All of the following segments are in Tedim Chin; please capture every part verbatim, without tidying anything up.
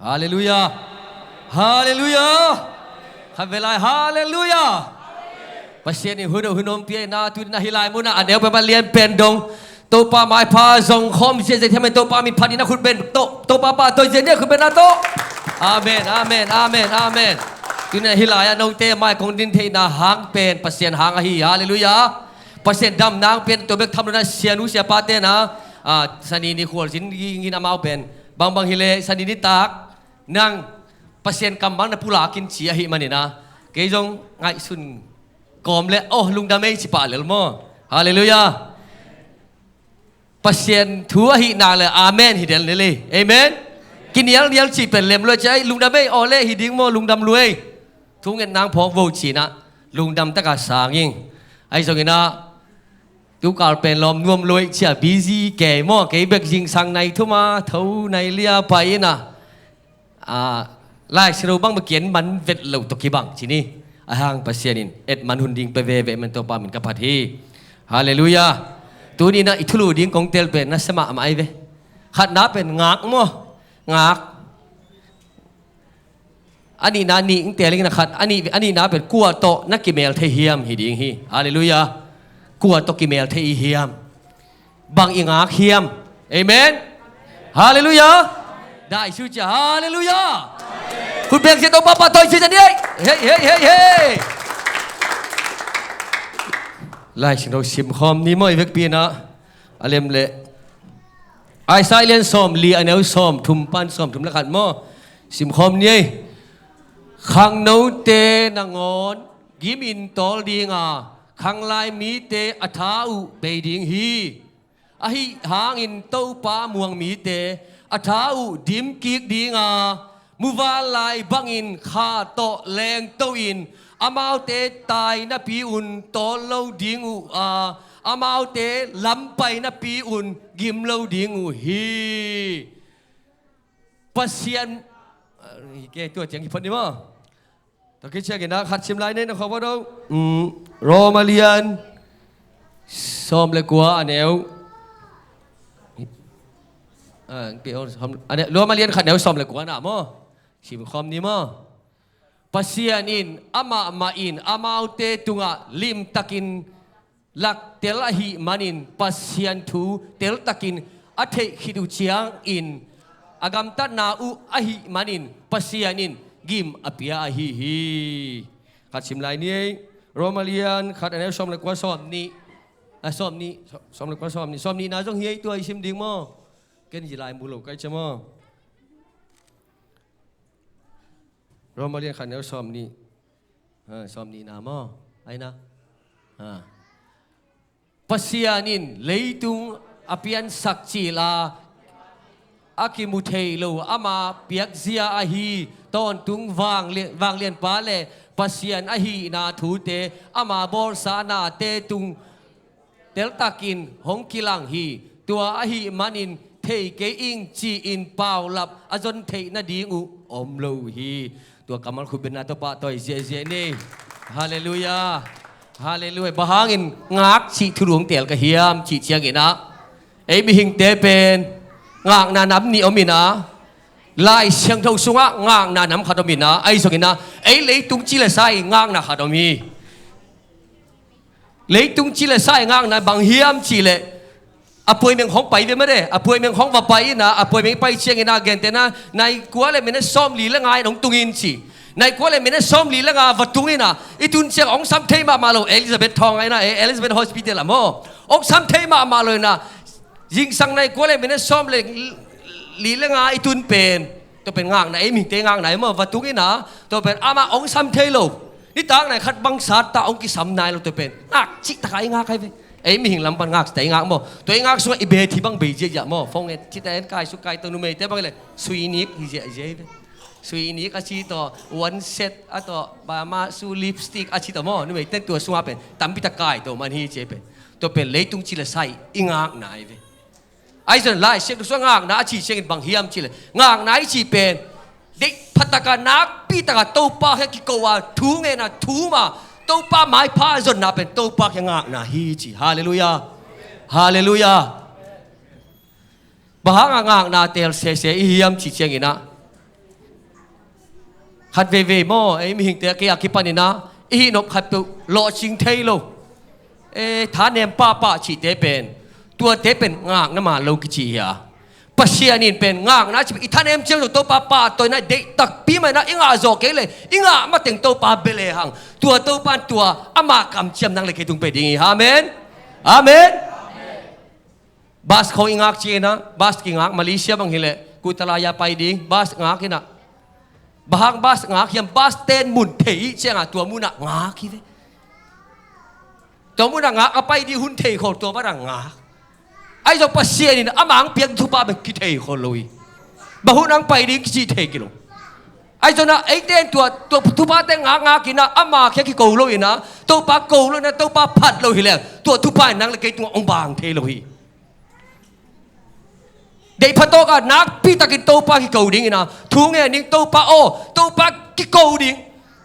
Halleluiah. Halleluiah. Khat vei lai, halleluiah. Pasian in hun uh hun hong pia in ah, tu in ah hih lai munah a neu pen, a lian pen dong Topa maipha zong khawm ziahziah hiam in, Topa min phat in ah khut beng, To- Topa pahtawi ziahziah khut beng ah tawh. Amen, amen, amen, amen. Tu in ah hih lai-ah note mai kong din theihna hang pen Pasian hang ahi. Halleluiah. Pasian damna hang pen tua bek tham lo in ah, sianu siapate in ah, ah, Sani ni khualzin ging in, amau pen bangbang hileh Sani nitak nang Pasian kammal na pulak in ci ahih manin ah, kei zong ngaihsun kawm leh, aw, lungdam ei ci pah lel maw. Halleluiah. Pasian thu ahih nak leh amen hi den lel hi. Amen. Kinialnial cih pen lem lua ci, ai, lungdam ei, aw leh hi ding maw, lungdam lua ei. Thu nget nang phawk vo ci in ah lungdam takin sang ing. Ahi zongin ah, tu kal pen lawm nuam lua ei ci a, busy kei maw, kei bek zingsang nai thum a, tho nai li a pai in ah, ah, Lai Siangtho bang bek ki-en man vet loh tawh kibang ci ni. Ahang Pasian in et man hun ding pia veve man, Topa min ka phat hi. Halleluiah. Tuni in ah i thulu ding kong tel pen nasia mahmah ei ve. Khatna pen ngak maw. Ngak. A nihna nih ing tel ing in ah, khat, a nih, a nihna pen kua tawh na kimel thei hiam hi ding hi. Halleluiah. Kua tawh kimel thei i hiam? Bang i ngak hiam? Amen. Halleluiah. Dai su cia, halleluiah. Khut beng sia, Topa pahtawi sia ni ei. Hei, hei, hei, hei. Lai Siangtho sim khawm ni maw, i vekpi in ah. A lem leh Isaiah lian sawmli, a neu sawmthum pan sawmthum le khat maw. Sim khawm ni ei. Khangnote nangawn gim in tawl ding a, khanglai mite a tha uh bei ding hi. Ahi hangin Topa muang mite a tha uh dim kik ding a, muvanlai bangin kha tawh lengto in, amaute tai napi un tawl lo ding uh a, amaute lam pai napi un gim lo ding uh hi. Pasian, ah, hi ke, tua ciang hi phot ni maw. Tua kiciangin ah khat sim lai ni ei, na khawng va do. Um, Roma lian sawm le kua, a neu. Ah, pe on, sawm, a neu, Roma lian khat, neu sawm le kua na maw. Sim khawm ni maw. Pasian in amah mah in amaute tungah limtakin laktel ahih manin, Pasian thu teltakin a theih khit uh ciangin a gamtatna uh ahih manin, Pasian in gim a pia ahi hi. Khat sim lai ni ei. Roma lian khat, a neu sawm le kua, sawm nih. A, sawm nih, sawm le kua, sawm nih. Sawm nihna zong hi ei, tua i sim ding maw. Ken zi lai mu lo kai cia maw. Roma lian khat, neu sawm nih. Ha, sawm nihna maw. Ai na. Ha. Pasian in leitung a piansak cil a, a kimu thei lo ama piakzia ahi tawntung vanglian, vanglianpa le Pasian ahihna thute ama bawlsa nate tung teltakin hong kilang hi. Tua ahih manin thei kei ing ci-in paulap a zon theih nading uh om lo uh hi. Tua kammal khut bengna tawh pahtawi ziahziah ni. Halleluiah. Halleluiah. Bang hangin ngak cih thulu hong teel ka hiam cih ciangin ah, ei mihingte pen ngakna nam nih om in ah, Lai Siangtho sungah ngakna nam khat om in ah, ahi zongin ah ei leitung ci le sa-in ngakna khat om hi. Leitung ci le sa-in ngakna bang hiam cih leh, appointment khawng pai ve mah de, appointment khawng va pai in ah, appointment pai ciangin ah, gentehna nai kua le minute sawmli le nga in hong tung in ci. Nai kua le minute sawmli le nga va tung in ah, i tun ciang hong sam thei mahmah lo, Elizabeth thawng ah in ah, eh, Elizabeth Hospital ah maw. Hong sam thei mahmah lo in ah, zingsang nai kua le minute sawm le li le nga i tun pen, tua pen ngakna, ei mihingte ngakna ei maw, va tung in ah, tua pen amah hong sam thei lo. Nitak nai khat bang sat ta hong kisam nai lo, tua pen ngak cih takin i ngak hi ve. Ei mihing lam pan ngak cih takin i ngak maw. Tua i ngak sungah i bet hi bang bei ziahziah maw. Phone et cih takin kai suk kai to, numeite bang leh sui nik hi ziahziah hi ve. Sui nik a ci tawh, one set a tawh, ba ma su lipstick a ci tawh maw. Numeite tua sungah pen tampi tak kai to man hi ci pen. Tua pen leitung ci le sa-in i ngakna hi ve. Ahi zongin Lai Siangtho sungah ngakna a cih ciangin bang hiam cih leh, ngakna i cih pen deih pha takin, nakpi takin Topa kiang kiko a, thu ngen a, thum a, Topa maipha zonna pen Topa kiang ngakna hi ci. Halleluiah. Halleluiah. Bang hangin ngakna teel sese i hiam cih ciangin ah, Khat veivei maw, ei mihingte a kei a kipanin ah i hih nop khat peuh lawhcing thei lo. E, thanem pahpah cihte pen, tuate pen ngakna man lo kici hi a. Pasian in pen ngakna cih pen i thanem ciang zong Topa pahtawina deih takpi mah in ah i ngah zawh kei leh i ngah mateng Topa bia lehang, tua Topa in tua ama kamciam nang le kei tung pia ding hi. Amen. Amen. Bus khawng i ngak ciangin ah, bus kingak, Malaysia bang hileh Kutala-ah pai ding, bus ngak in ah. Bang hang bus ngak hiam, bus stand mun thei ciangah tua munah ngak hi ve. Tua munah ngak a pai ding hun thei khol tua munah ngak. Ahi zong Pasian in ama hong piak thupha bek kithei khol lo hi. Bang hun hong pai ding kici thei kei lo. Ahi zong ah eite in tua, tua thuphate ngak ngak in ah ama kiang kiko lo in ah, Topa ko lo in ah, Topa phat lo hi leh tua thupha in nang le kei tungah hong bang thei lo hi. Deih phatawk a nakpi takin Topa kiko ding in ah, thu ngen ding, Topa aw, Topa kiko ding.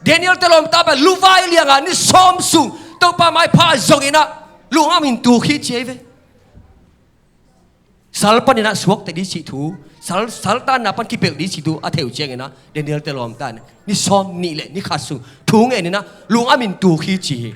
Daniel-te lawmta pen luvai liangah ni sawm sung Topa maipha zong in ah, lungam in tuk hi ci hi ve. Sal panin ah suakta ding cih thu, sal, sal tanna pan kipelh ding cih thu a theih uh ciangin ah, Daniel-te lawmta in ni sawm nih le ni khat sung thu ngen in ah, lungam in tuk hi ci hi.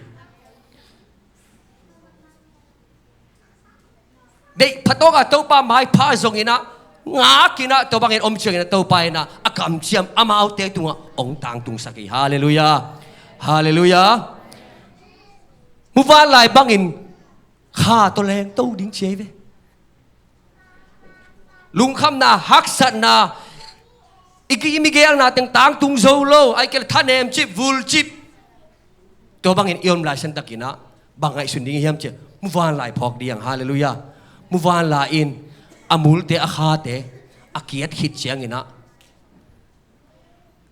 Deih phatawk a Topa maipha zong in ah, ngak in ah, tua bangin om ciangin ah, Topa in ah a kamciam amaute tungah hong tangtungsak hi. Halleluiah. Halleluiah. Muvanlai bangin kha tawh lengto ding ci hi ve. Lungkhamna, haksatna, i ki, i migelna teng tangtung zo lo, ahih kei leh thanem cip, vul cip. Tua bangin i om lai santakin ah bang ngaihsun ding i hiam cih leh, muvanlai phawk ding. Halleluiah. Muvanlai in a multe, a khate a kiat khit ciangin ah,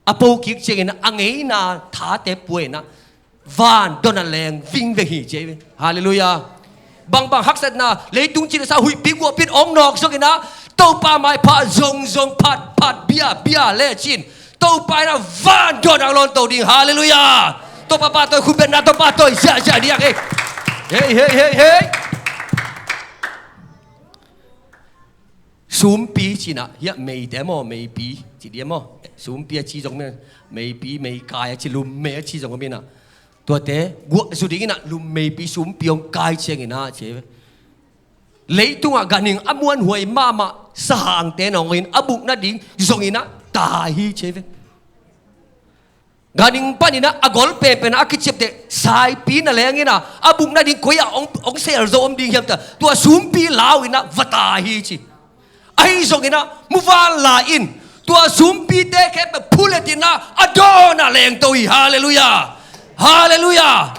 a po kik ciangin ah, a ngeina thate pua in ah, van dawnah leng vingveng hi ci hi. Halleluiah. Bangbang haksatna, leitung cilesa, huihpi guahpi in hong nawk zongin ah, Topa maipha zongzong, phat phat, bia bia lecin, Topa in ah van dawnah hong lawnto ding. Halleluiah. Topa pahtawi, khut beng in ah Topa pahtawi ziahziah ding. Hei, hei, hei, hei, hei. Sumpi ci-in ah, hiah meite maw, meipi ci ding maw? Sumpi a ci zong om hi, meipi, meikai a ci, lummei a ci zong om hi-in ah. Tuate guah zu dingin ah, lummeipi, sumpi hong kai ciangin ah ci hi ve. Leitungah ganhing a muanhuai mahmah sahangte nangawn in a buk nading zongin ah tai hi ci hi ve. Ganhing panin ah a gol penpen ah a kiciapteh saipi na lengin ah, a buk nading koi-ah hong, hong sel zo om ding hiam ta, tua sumpi lau in ah va tai hi ci. Ahi zongin ah muvanlai in tua sumpite khempeuh phulet in ah a dawnah lengto hi. Halleluiah. Halleluiah.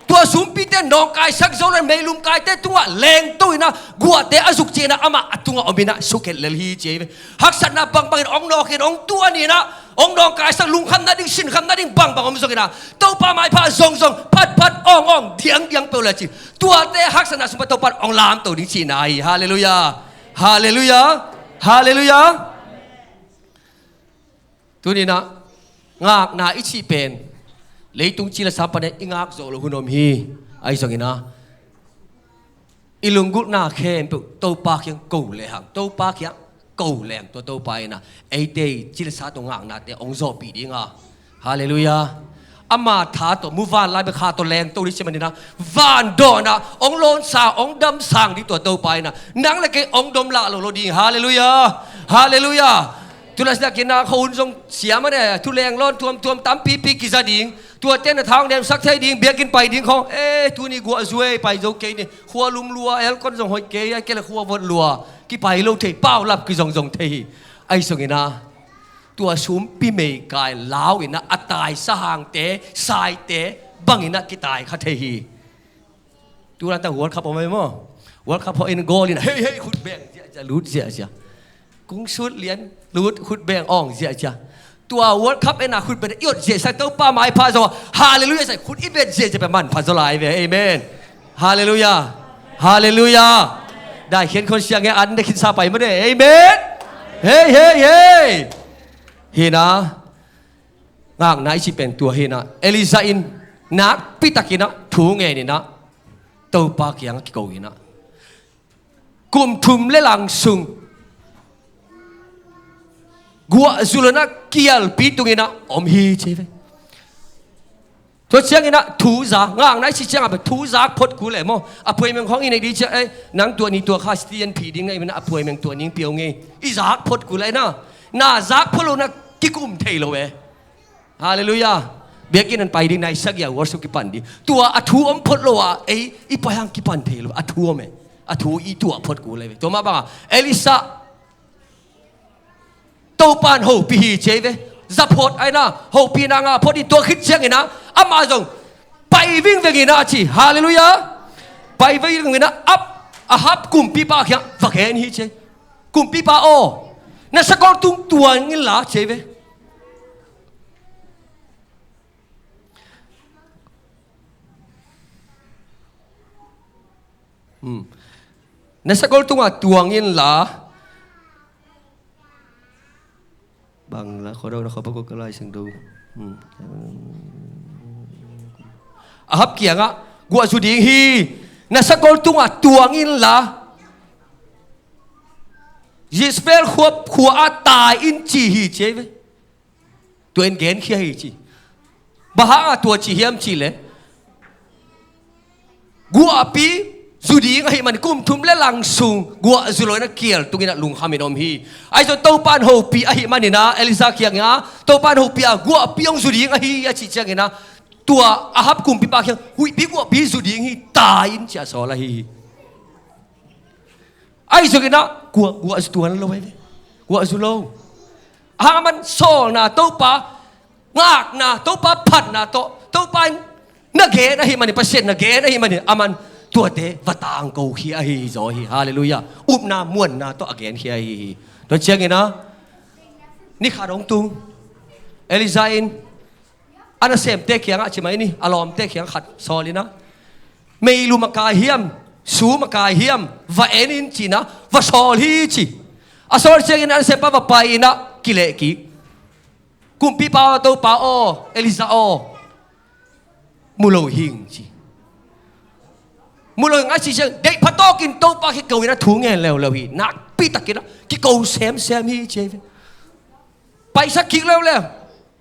Tua sumpite nawngkaisak zo lo in, meilum kaite tungah lengto in ah, guahte a zuk ciangin ah amah a tungah om in ah sukhet lel hi ci hi ve. Haksatna bangbangin hong nawk in, hong tuan in ah, hong nawngkaisak, lungkham nading, sinkham nading bangbang om zongin ah, Topa maipha zongzong, phatphat, awng awng, diangdiang peuh lecin, tuate haksatna sung pan Topa in hong lamto ding cihna hi. Halleluiah. Halleluiah. Halleluiah. Tuni-in ah ngakna i cih pen leitung cilesa panin i ngak zawh loh hun om hi. Ahi zongin ah i lunggulhna khempeuh Topa kiang ko lehang, Topa kiang ko lehang, tua Topa in ah eite i cilesa tawh ngaknate hong zawhpih ding a. Halleluiah. Ama tha tawh, muvanlai bek kha tawh lengto ding cih manin ah, van dawnah hong lawnsang, hong damsang ding tua Topa in ah nang le kei hong dom lah lo lo ding. Halleluiah. Halleluiah. Tulai sinakin ah khuahun zong siam a ne, thuleng lawn tuamtuam tampipi kiza ding. Tuate na tha hong nemsak thei ding, biakinn pai ding khawng. Eh, tuni guah zu ei, pai zo kei ni. Khua lum lua, aircon zong hoih kei, ahih kei leh khua vot lua, kipai lo thei, paulap kizongzong thei hi. Ahi zongin ah tua sumpi meikai lau in ah a tai sahangte, saite bangin ah kitai kha thei hi. Tulanta World Cup om hi maw? World Cup hawh in goal in, hei, hei, khut beng ziahziah, lut ziahziah. Kung sut lian, lut, khut beng awng ziahziah. Tua World Cup en a khut beng i ot ziahziah, Topa maipha zaw, halleluiah, sa khut i beng ziahziah pen manpha zaw lai ve. Amen. Halleluiah. Halleluiah. Dai khian khon siang e, an de khinsa pai mah de. Amen. Hei, hei, hei. Hi-in ah ngakna i cih pen tua hi-in ah, Elijah in nakpi takin ah thu ngen in ah, Topa kiangah kiko in ah, kum thum le lang sung guahzu lo-in ah kialpi tungin ah om hi ci ve. Tua ciangin ah thu zak, ngakna i cih ciangah thu zak phot kul leh maw, appointment khawng i neih ding ciang, eh, nang tua ni tua kha Christian phi ding na hih manin ah appointment tua ning pia ung ei, i zak phot kul leh na, na zak phot lo-in ah kikum thei lo e. Halleluiah. Biakinn ah pai ding, nai sagih a worship kipan ding. Tua a thu om phot lo a, ei i pai hang kipan thei lo, a thu om e. A thu i tuah phot kul leh ve. Tua mah bangah Elisha Topa'n hopih hi ci ei ve. Za phot ai na, hopihna ngah phot in, tua khit ciangin ah amah zong pai vingveng in ah ci. Halleluiah. Pai vingveng in ah, ap, Ahab kumpipa kiang va gen hi ci ei. Kumpipa aw, na sakol tung tuang inla ci ei ve. Hmm. Na sakol tungah tuang inla. Bang la khuado na khuapa ko ka Lai Siangtho. Hmm. Ahab kiangah guahzu ding hi. Na sakol tungah tuang inla, Jezebel khua, khua ah tai in ci hi ci ei ve. Tua in genkhia hi ci. Bang hangah tua ci hiam cih leh, guahpi zu ding ahih manin kum thum le lang sung guahzu lo-in ah kial tungin ah lungkham in om hi. Ahi zong Topa'n hopih ahih manin ah, Elisha kiangah Topa'n hopih a, guahpi hong zu ding ahi a cih ciangin ah, tua Ahab kumpipa kiang, huihpi guahpi zu ding hi, tai in ci a sawl ahi hi. Ahi zongin ah guah, guahzu tuan lo ahi ve. Guahzu lo. Ahang aman sawlna Topa, ngakna Topa, phatna tawh, Topa in na gen ahih manin, Pasian na gen ahih manin, aman tuate va tangko khia ahi hi zaw hi. Halleluiah. Upna muanna tawh a genkhia ahi hi. Tua ciangin ah ni khat hong tung. Elisha in a nasemte kiangah ci mai ni, a lawmte kiang khat sawl in ah, meilum a kai hiam, sum a kai hiam, va en in ci-in ah va sawl hi ci. A sawl ciangin a nasempa va pai in ah kileh kik. Kumpipa aw, Topa aw, Elisha aw, mu lo hing ci. Mu lo hing a cih ciang, deih phatawkin Topa kiko in ah thu ngen leuleu hi. Nakpi takin ah kiko semsem hi ci ei ve. Paisak kik leuleu.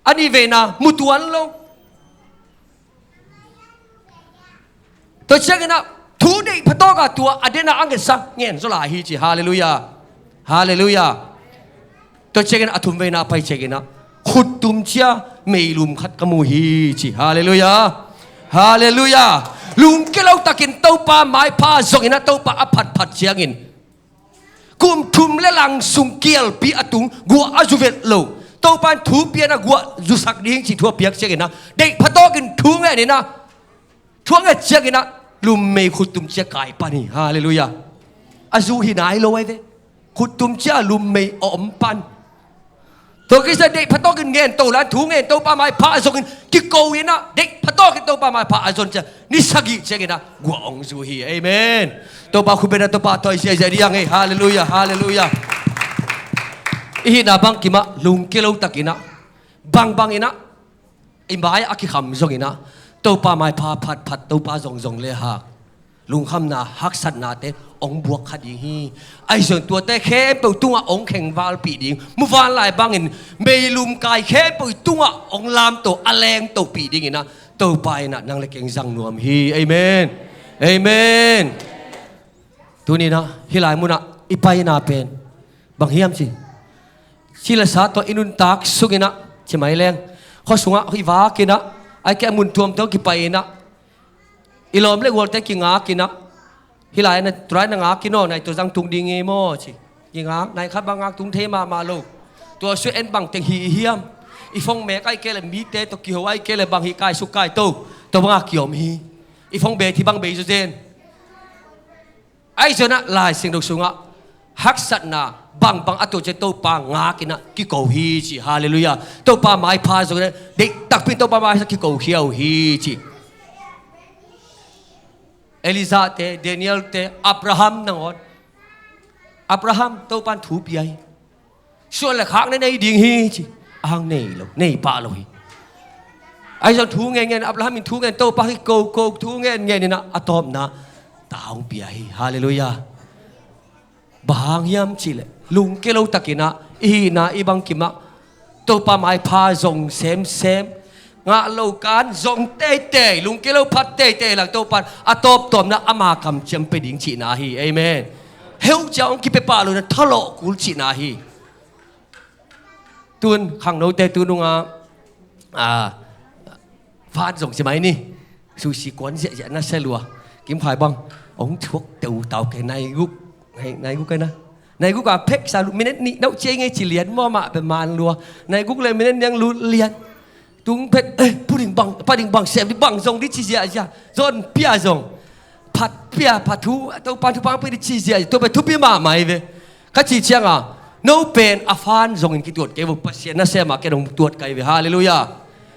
A nih veina mu tuan lo. Tua ciangin ah thu deih phatawk a tua a den a a ngetsa ngen zaw lai hi ci. Halleluiah. Halleluiah. Tua ciangin ah a thum veina pai ciangin ah, khuttum cia meilum khat ka mu hi ci. Halleluiah. Halleluiah. Lungkia lo takin Topa maipha zongin ah Topa a phatphat ciangin, kum thum le lang sung kialpi a tung, guah a zu vet lo, Topa in thu pia in ah guah zusak ding cih thu a piak ciangin ah, deih phatawkin thu ngen in ah, thu a nget ciangin ah, lummei khuttum cia kai pan hi. Halleluiah. A zu hi nai lo ahi ve. Khuttum cia lummei a om pan. Tua kisai deih phatawkin ngen to lai, thu ngen, Topa maipha zongin kiko in ah, deih phatawkin Topa maipha a zon ciang, ni sagih ciangin ah guah hong zu hi. Amen. Topa khut beng in ah Topa tawh i ziahziah ding ei. Halleluiah, halleluiah. I hihna bangkim ah lungkia lo takin ah, bangbang in ah, i mai a kikham zongin ah, Topa maipha phatphat, Topa zongzong le hak, lungkhamna, haksatnate hong buak kha ding hi. Ahi zong tuate khempeuh tungah hong khengvalpih ding, muvanlai bangin meilum kai khempeuh tungah hong lamto, a lengtopih dingin ah Topa in ah nang le keng zang nuam hi. Amen. Amen. Tuni in ah hih lai munah i paina pen bang hiam ci, ci le sa tawh i nuntak sungin ah, ci mai leng, khua sungah i vak in ah, ahih kei leh a mun tuamtuam kipai in ah, i lawm le gualte kingak in ah, hih lai na, tulai na ngak in aw, nai tua zang tung ding hi maw ci. Kingak, nai khat bang ngak tung thei mahmah lo. Tua sung en bang teng hih hiam? I phone mek ahih kei leh, mite tawh kiho ahih kei leh, bang hih kai suk kai to, tua bangah kiom hi. I phone bei, hih bang bei zawzen. Ahi zongin ah Lai Siangtho sungah haksatna bangbang a tuah ciang Topa ngak in ah kiko hi ci. Halleluiah. Topa maipha zongin ah deih takpi in Topa maipha kiko khia uh hi ci. Elijah te, Daniel te, Abraham nangawn. Abraham, Topa in thu pia hi. Suan le khak na nei ding hi ci. A hang nei lo, nei pah lo hi. Ahi zong thu ngen ngen, Abraham in thu ngen, Topa kiko ko, thu ngen ngen in ah, a tawpna ta hong pia hi. Halleluiah. Bang hang hiam cih leh lungkia lo takin ah I hihna i bangkim ah Topa maipha zong semsem, ngah lo kan zong teitei, lungke lo phat teitei lang Topa in a tawptawpna ama kamciam pia ding cihna hi. Amen. Heuh ciang hong kipia pah lo na thalawh kul cihna hi. Tun khangnote tu nungah, a, van zong ci mai ni. Susi kuan ziahziah na sia lua. Kim Khai bang hong thuak teu tau kei nai guk. Nai, nai guk kei na. Nai guk a phek sa lu minute nih nauh cia i ngei ci lian maw mah pe man lua. Nai guk le minute niang lut lian. Tung phet, eh, pu ding bang, pa ding bang, sem ding bang zong ding ci ziahziah. Zon pia zong. Phat pia, phat thu, Topa thu pang pia ding ci ziahziah. Tua phet thupi mahmah hi ve. Ka cih ciangah, no pen a fan zongin kituat kei vo, Pasian nasem ah ken hong tuat kei ve. Halleluiah.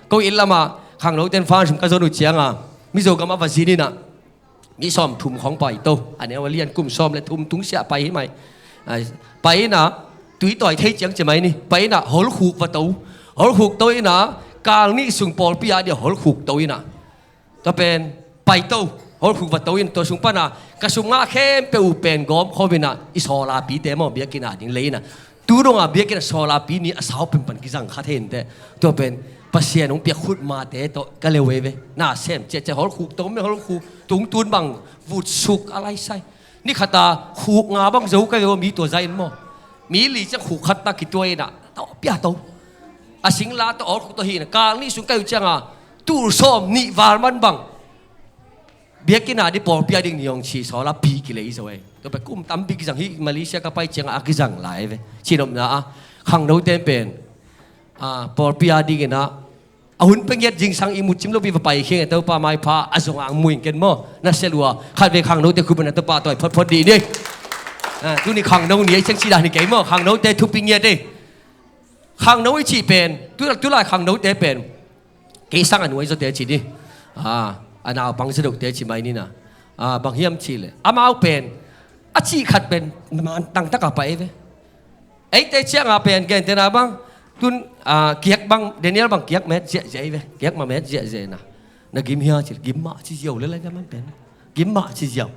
Ko inn lamah khangnote in fan sum ka zon uh ciangah, Mizo gam a va zin inah, mi sawm thum khawng pai to. A neu a lian kum sawm le thum tungsiah pai hi mai. Ai, pai inah, tui tawi thei ciang ci mai ni. Pai inah, hol khuk va to. Hol khuk to inah, kal nih sung pawlpi a dia hol khuk to inah. Tua pen, pai to, hol khuk va to in, tua sung pana, ka sum ngah khempeuh uh pen gawm khawm inah, i sawlapite maw, biakinn a ding lei inah. Tu dongah biakinn a sawlapi ni a sau pen pan kizang kha thei inteh. Tua pen, Pasian hong piak khut mate tawh ka leu ei ve. Na sem ciahciah hol khuk to, me hol khuk, tung tun bang, vut suk a laisai. Ni khata, khuk nga bang zo ka ve mi tua zai in maw. Mi li ciang khuk khat ta kituai inah, to pia to. A singla tawh awlkhuk tawh hi na, kal nih sung kai uh cianga, tul sawm nih val man bang. Biakinn a ding pawlpi a ding ni hong ci sawla pi kilei zo ei. Tua pen kum tampi kizang hi, Malaysia ka pai cianga a kizang lai ve. Cinopna a, khangnote pen, a, pawlpi a ding inah, a hun pia ngiat zingsang i mut cim lopi va pai kheng e, Topa maipha a zong ang muing ken maw. Na sia lua, khat ve khangnote khupin a Topa tawi photphot dih ni. A, tuni khangno ni ei ciang ci dan hi kei maw, khangnote thupi ngiat ei. Khangno i cih pen, tu, tulai khangnote pen, kei sang a nuai zawte ci ni. A, a naupang zadohte ci mai nina. A, bang hiam cih le, amau pen, a cih khat pen, man tangtak a pai ve. Eite cianga pen, gentena bang, tun, a, kiak bang, Daniel bang kiak met ziahziah ve. Kiak ma met ziahziah na. Na gim hia ci le, gim mah ci ziau le lai ve man pen. Gim mah ci ziau.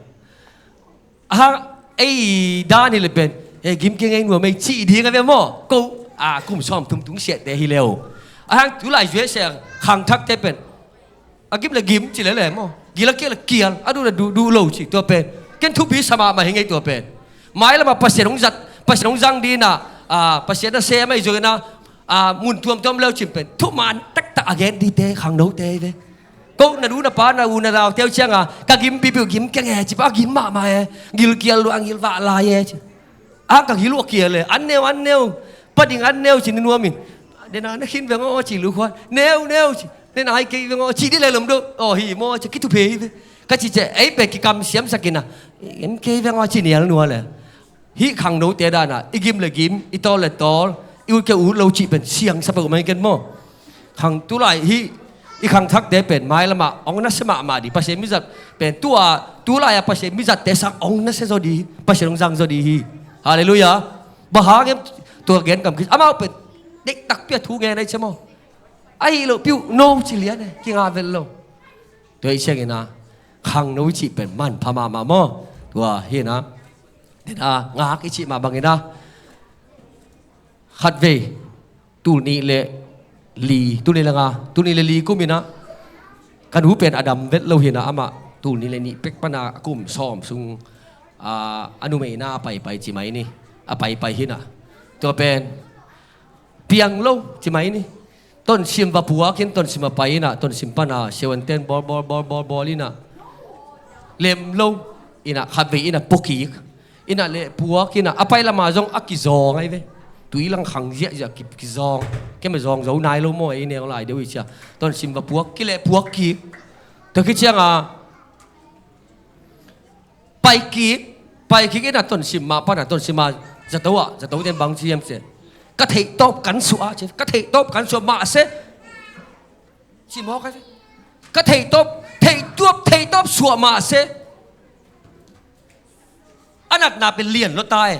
A hang ei dan hi le pen, e, gim kei ngei nuam ei cih ding a ve maw. Ko, a, kum sawm thum tung siahte hi leo. A hang tulai zuai sia khangthakte pen, a gim le gim ci le le maw. Gil a kial le kial, a duh le duh, duh lo ci tua pen. Ken thupi sa mahmah hi ngei tua pen. Mailamah Pasian hong zat, Pasian hong zang dina, a, Pasian nasem ahi zongina, a, mun tuamtuam leu cin pen. Thuman taktak a gen dite, khangnote hi ve. Ko na du na pa na u na nau teu cianga, ka gim pipiu gim keng e, ci pa gim mahmah e, gil kial lua, gil vah lai e, ci. A ka gil ua kial e, an neu, an neu, pa ding an neu, ci ni nuam in. Dena na khin veng aw, ci lu khuan, neu, neu, ci. Dena ai kei veng aw, ci di le lom do, aw hi maw, ci kithu phei ve. Ka ci ce, ei pe kikam siam sakina, en kei veng aw, ci nial nual e. Hih khangnote dana, i gim le gim, i tawl le tawl, i ut ke ut lo cih pen siang sa peuhmah hi ken maw. Khang tulai hih, i khangthakte pen mailamah ong nasia mahmah dih, Pasian mizat pen tua, tulai a Pasian mizatte sang ong nasia zaw dih, Pasian ong zang zaw dih hi. Halleluiah. Bang hang em tua gen kam kis, amau pen dektak pia thu ngen ai cia maw. Ahi lo piu no ci lian e, kinga vel lo. Tua i ciangina, khangno i cih pen manpha mahmah maw. Tua hina, dena ngak i cih mah bangina, khatvei, tul nih le li, tul nih le nga, tul nih le li kum inah, ka nu pen a dam vet lo hinah amah, tul nih le nih pek pana a kum sawm sung, a, a numeina a paipai ci mai ni, a paipai hinah. Tua pen, piang lo ci mai ni. Tonsim va puak in, Tonsim a pai inah, Tonsim pana siavuanten bawl, bawl, bawl, bawl, bawl inah. Lem lo inah, khatvei inah, puakik. Inah le puak inah, a pai lama zong a kizawng ai ve. Tui lang khang ziahziah ki, kizawng. Keme zawng zo nai lo maw, ei neu lai deuh i cia. Tonsim va puak, kile puak kik. Tua kicianga, pai kik, pai kik inah Tonsim mah pana, Tonsim a zato ah, zato den bang ci hiam se. Ka theihtawp kan suah ah, ci. Ka theihtawp kan suah mah se. Ci mawk ai ve. Ka theihtawp, theihtawp, theihtawp suah mah se. A natna pen lian lawtai.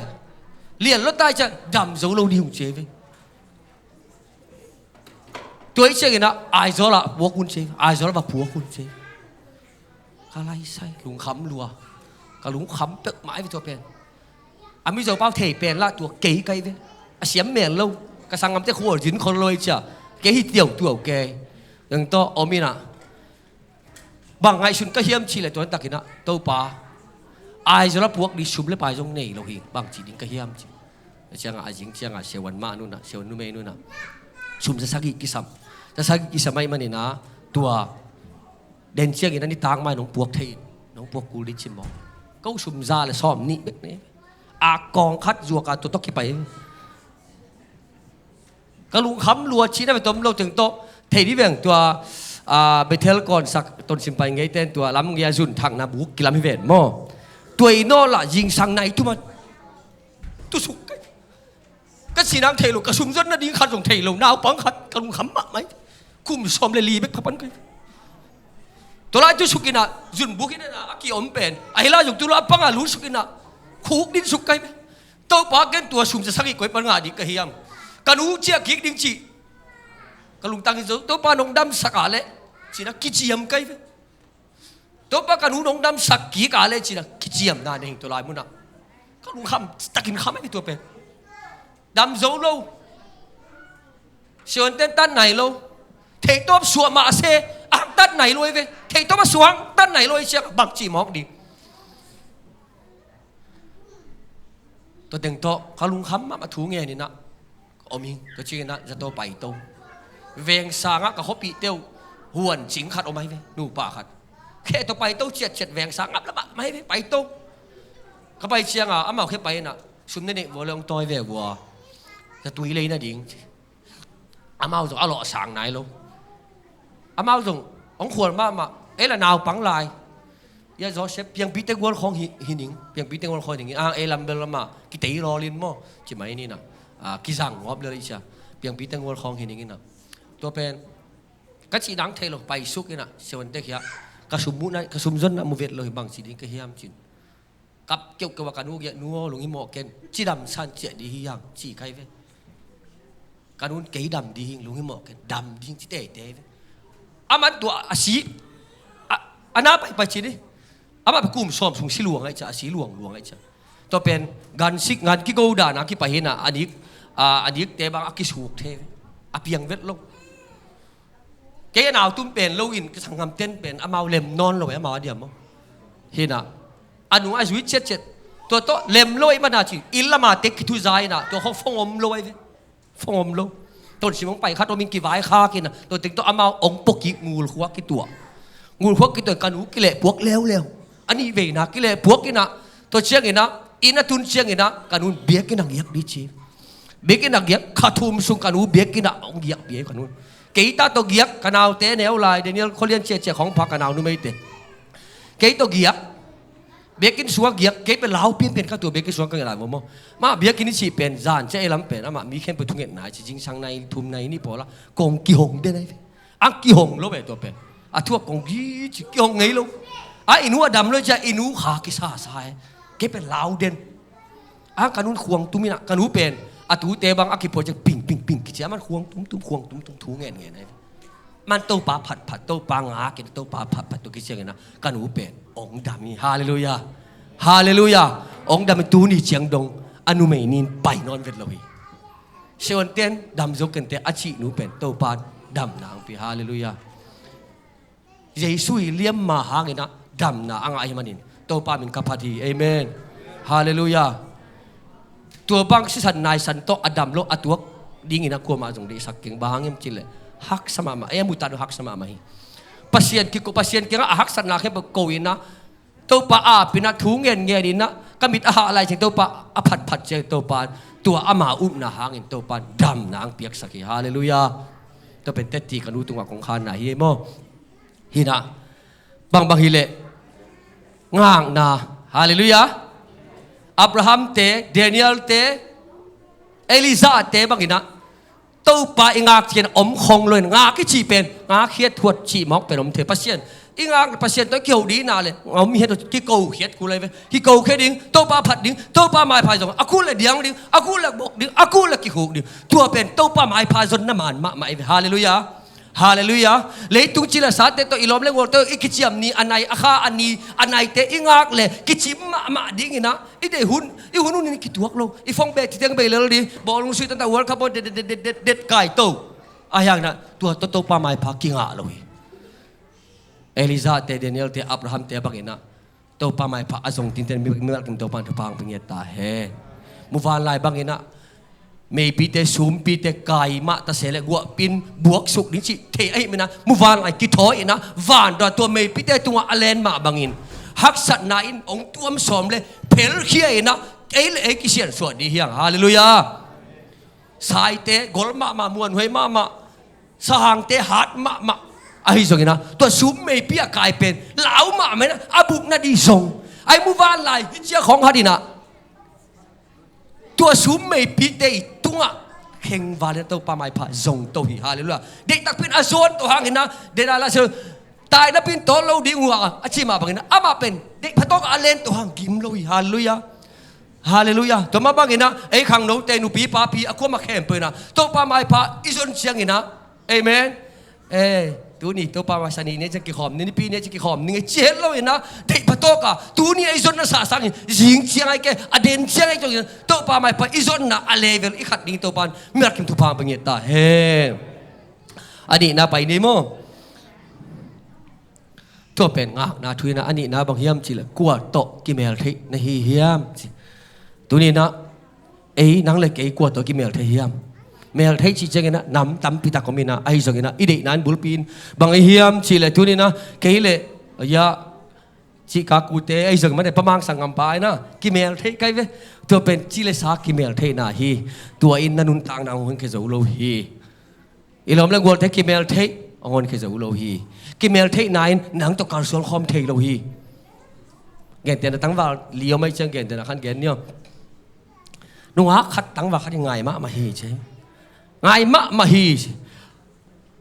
Lian lawtai ciah dam zo lo ding hong ci ai ve. Tua i cianginah Aizawl ah puak un ci ai ve. Aizawl ah va puak un ci ai ve. Ka laisai, lungkham lua. Ka lungkham peuhmah ai ve tua pen. A Mizo pau thei pen lah tua kei kai ve. A siam mel lo. Ka sanggamte khualzin khol lo ei cia. Kei hi tiautuau kei. Nang tawh om inah. Bang ngaihsun ka hiam cih leh tuan takinah Topa, Aizawl a puak ding sum le pai zong nei lo hi. Bang ci ding ka hiam ci. A ciangah a zing ciangah siavuan mah nunah, siavuan numei nunah sum za sagih kisam. Za sagih kisam ahih maninah tua den ciangin a nitak mai nong puak thei in, nong puak kul ding ci maw. Ko sum za le sawm nih bek ne. A kawng khat zuaka tua tawh kipai. Ka lungkham lua cihna ve tom lo teng tawh thei dih veng tua, a, Bethel kawnsak Tonsim pai ngeiten tua lam ngei a zun thakna buk kilam hi ven maw. Tua i naw lah zingsang nai tuman. Tusuk kai. Ka sinang thei lo, ka sumzon nading khat zong thei lo, naupang khat ka lungkham mahmah hi. Kum sawm le li bek phapan kai. Tua lai tusuk inah zun buk inah a kiom pen. Ahi lai zong tua lai panga lusuk inah khuk din suk kai ve. Topa ken tua sum za sagih koi pan ngah ding ka hiam. Ka nu ciah kik ding cih. Ka lungtang hi zo, Topa nong damsak a leh. Cina kiciam kai ve. Topa ka nu nong damsak kik a leh cina kiciamna nei tua lai munah. Ka lungkham takin kham ei tua pen. Dam zo lo. Siavuanten tan nai lo. Theihtawp suah mah a se. Ang tan nai lo ei ve. Theihtawp a suah ang tan nai lo ei ciang bang cih mawk ding. Tua teng tawh ka lungkham mahmah thu ngen inah om ing. Tua cianginah zato paito. Vengsangah ka khuapihte uh huan cing khat om ahi ve, nupa khat. Kheh tawh paito ciatciat vengsang ngap lamah mai ve, paito. Ka pai cianga amau kheh pai inah sum ne neih vua le hong tawi ve vua. Zatui lei nading. Amau zong a lawhsang nai lo. Amau zong hong khual mahmah. Ei la naupang lai. Ia Joseph piangpi teng gual khawng hi, hi ning. Piangpi teng gual khawng hi ning. A, ei lam bel lamah kitei lawlin maw. Ci mai ninah. A, kizang ngawp lel i cia. Piangpi teng gual khawng hi ning inah. Tua pen ka cih dang thei lo, paisuk inah. Siavuante khia. Ka sum muhna, ka sumzonna mu vet lo hi bang ci ding ka hiam cin. Kap keuhkeuh a ka nu giah, nu aw lunghimawh ken, cidam san ciah dih hi hang, ci kai ve. Ka nun kei dam dih hing, lunghimawh ken, dam dih hing ci teitei ve. Aman tua a si a, a na paipai ci dih. Amah kum sawm sung si luang ai cia, a si luang luang ai cia. Tua pen gansik ngan kigo dana kipai hina, a nik, a, a nikte bang a kisuk thei ve. A piang vet lo. Kei a nautum pen lo in ka sanggamten pen amau lem nawn lo e, amau a diam maw. Hina a nu a zui ciatciat. Tua tawh lem lo e mana ci inn lama tek kithuza ina tua khawng fong om lo ai ve. Fong om lo. Tonsim hong pai khat om in kivaikhak ina tua tek tawh amau ong pokik ngulkhuak kituah. Ngulkhuak kituah ka nu kileh puak leuleu. A nih veina kileh puak ina tua ciangina inn a tun ciangina ka nun biakinn a giak dih ci. Biakinn a giak kha thum sung ka nu biakinn a ong giak bia ka nun. Kei ta tawh giak ka naute neu lai Daniel khualian ciacia khawng pha ka nau numeite. Kei tawh giak biakinn sungah giak kei pen lau pianpian ka tua biakinn sungah ka ngai lai maw maw. Mah biakinn i cih pen zan cia ei lam pen amah mi khempeuh thungetna i ci zingsang nai thum nai nih pawla kong kihong den ai ve. Ang kihong lo ve tua pen. A thuak kong gi ci kihong ngei lo. A i nu a dam lo cia i nu kha kisasa e. Kei pen lau den. Ang ka nun khuang tum ina ka nu pen a tute bang a kipua ciang ping ping ping kici a man khuang tum tum khuang tum tum thu ngen ngen e. Man Topa phat phat Topa ngak in Topa phat phat tua kiciang ina ka nu pen ong dam hi. Halleluia. Halleluia. Ong dam hi tuni ciang dong a numei nin pai nawn vet lo hi. Siavuanten dam zo kente a cih nu pen Topa damna ang pi. Halleluia. Jesu i liamma hangina damna a ngah ahi manin Topa min ka phat hi. Amen. Halleluia. Tua bang sisan naisan tawh a dam lo a tuak dingina kuamah zong deihsak keng bang hangim cileh haksa mahmah ei a mutat uh haksa mahmah hi. Pasian kiko Pasian kiangah a haksatna khempeuh ko ina Topa apina thu ngen ngen ina ka mit a hah lai ciang Topa a phat phat ciang Topa tua ama upna hangin Topa damna ang piaksak hi. Halleluia. Tua pen teti ka nu tungah kong khanna hi ei maw. Hina bangbang hileh ngakna. Halleluia. Abraham te Daniel te Elijah te bangina Topa i ngak cian om khong loin ngak i cih pen ngak hiat huat cih mawk pen om thei Pasian i ngak Pasian tawh kiho dihna le ngom hiat kiko hiat kul ai ve. Kiko khia ding Topa phat ding Topa maipha zong a kul le diang ding a kul le bok ding a kul le kihuk ding tua pen Topa maipha zonna man mahmah ai ve. Halleluia. Halleluiah. Leitung cil a sate tawh i lawm le gualte i kiciam ni a nai, a kha a ni a naite i ngak le kicim mahmah dinginah i deih hun, i hun hunin i kituak lo, i phone beh citeng bei lel di, bawlung sui tanta World Cup bawl det det det det det kai to. A hianginah tua tawh Topa maipha kingah lo hi. Elijah te, Daniel te, Abraham te banginah Topa maipha a zong tinte mi, mi malkim Topa in thupha hong pia ngiat ta hen. Muvanlai banginah meipite, sumpite kai mah ta se le guahpin buaksuk ding cih thei ahih maninah muvanlai kithawi inah van tua, tua meipite tungah a len mah bangin haksatna in hong tuam sawm le phelkhia inah ei le ei kisiansuah ding hi hang. Halleluiah. Saite gol mahmah, muanhuai mahmah, sahangte hat mahmah. Ahi zonginah tua sum meipi a kai pen lau mahmah inah a buk na dih zong. Ahi muvanlai hi ciah khawng hat inah tua sum meipite i tungah khengval inah Topa maipha zong to hi. Halleluiah. Deihtakpin a zawn to hanginah dena la sel tai napin tawl lo ding uh a, a ci mah banginah amah pen deih phatawk a len to hang gim lo hi. Halleluiah. Halleluiah. Tua mah banginah ei khangnote, nupi papi a kuamah khempeuh inah Topa maipha i zon cianginah, amen. Eh, tuni Topa mai sani ne ciang kikhawm ni, nipi ne ciang kikhawm ni ngei ci het lo inah deih phatawk a tuni ei zonna sah sangin zing ciang ai ke a den ciang ai ciangin Topa maipha i zonna a level i khat ding Topa in mi malkim thupha hong pia ngiat ta hen. A nihna pai ni maw? Tua pen ngakna thu inah a nihna bang hiam cihleh kua tawh kimeltheih na hi hiam ci. Tuninah ei nang le kei kua tawh kimeltheih hiam? Meltheih cih cianginah nam tampi tak om inah ahi zonginah i deihna in bulpi in bang ahi hiam cihleh tuninah kei le ya cihka kute ahi zongin mane pamang sanggampa inah kimeltheih kai ve. Tua pen ci le sa kimeltheihna hi. Tua in na nuntakna hong honkhia zo lo hi. I lawm le gualte kimeltheih hong honkhia zo lo hi. Kimeltheihna in nang tawh kalsuan khawm thei lo hi. Gentehna tangval li om ahi ciang gentehna khan gen ni aw. Nungak khat tangval khat hi ngai mahmah hi ci. Ngai mahmah hi ci.